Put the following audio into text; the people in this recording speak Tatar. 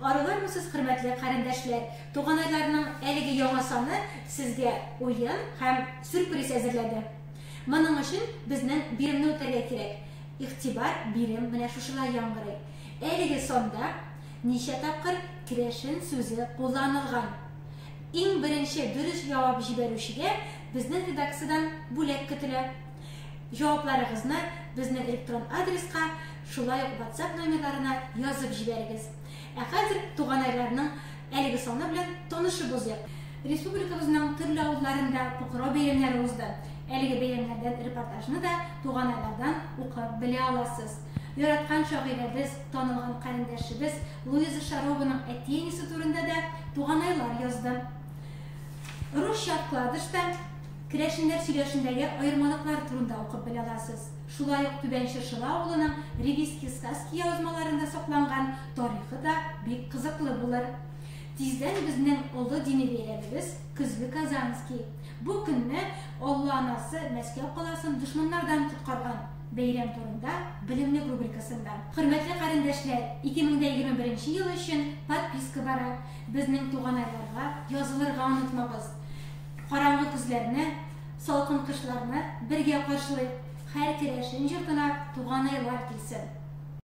Арылырмысыз, хөрмәтле карендәшләр? Туганайларның әлеге яңа саны сезгә уен һәм сюрприз әзерләде. Моның өчен безнең биремне үтәргә кирәк. Игътибар, бирем менә шушылай яңгырый. Әлеге санда ничә тапкыр керәшен сүзе кулланылган? Иң беренче дөрес җавап җибәрүчегә безнең редакциядән бүләк көтелә. Җавапларыгызны безнең электрон адреска, шулай ук WhatsApp номерларына язып җибәрегез. Ә хәзер Туганайларның әлеге саны белән танышып узыйк. Республикабызның төрле авылларында Покрау бәйрәмнәре узды. Әлеге бәйрәмнәрдән репортажны да Туганайлардан укып белә аласыз. Яраткан шагыйрәбез, танылган карендәшебез Луиза Шарованың әти-әнисе турында да Туганайлар язды. Русча вкладышта керәшеннәр сөйләшендәге аермалыклар турында укып белә аласыз. Шулай ук Түбән Чыршылы авылының Ревизские сказки язмаларында сакланган тарихы да бик кызыклы булыр. Тиздән безнең олы дини бәйрәмебез, Көзге Казанский. Бу көнне Алла Анасы Мәскәү каласын дошманнардан коткарган. Бәйрәм турында Белемлек рубрикасында. Хөрмәтле карендәшләр, 2021 ел өчен подписка бара. Безнең Туганайларга язылырга онытмагыз. Караңгы көзләрне, Салкын кышларны бергә каршылыйк, һәр керәшен җортына туганайлар килсен!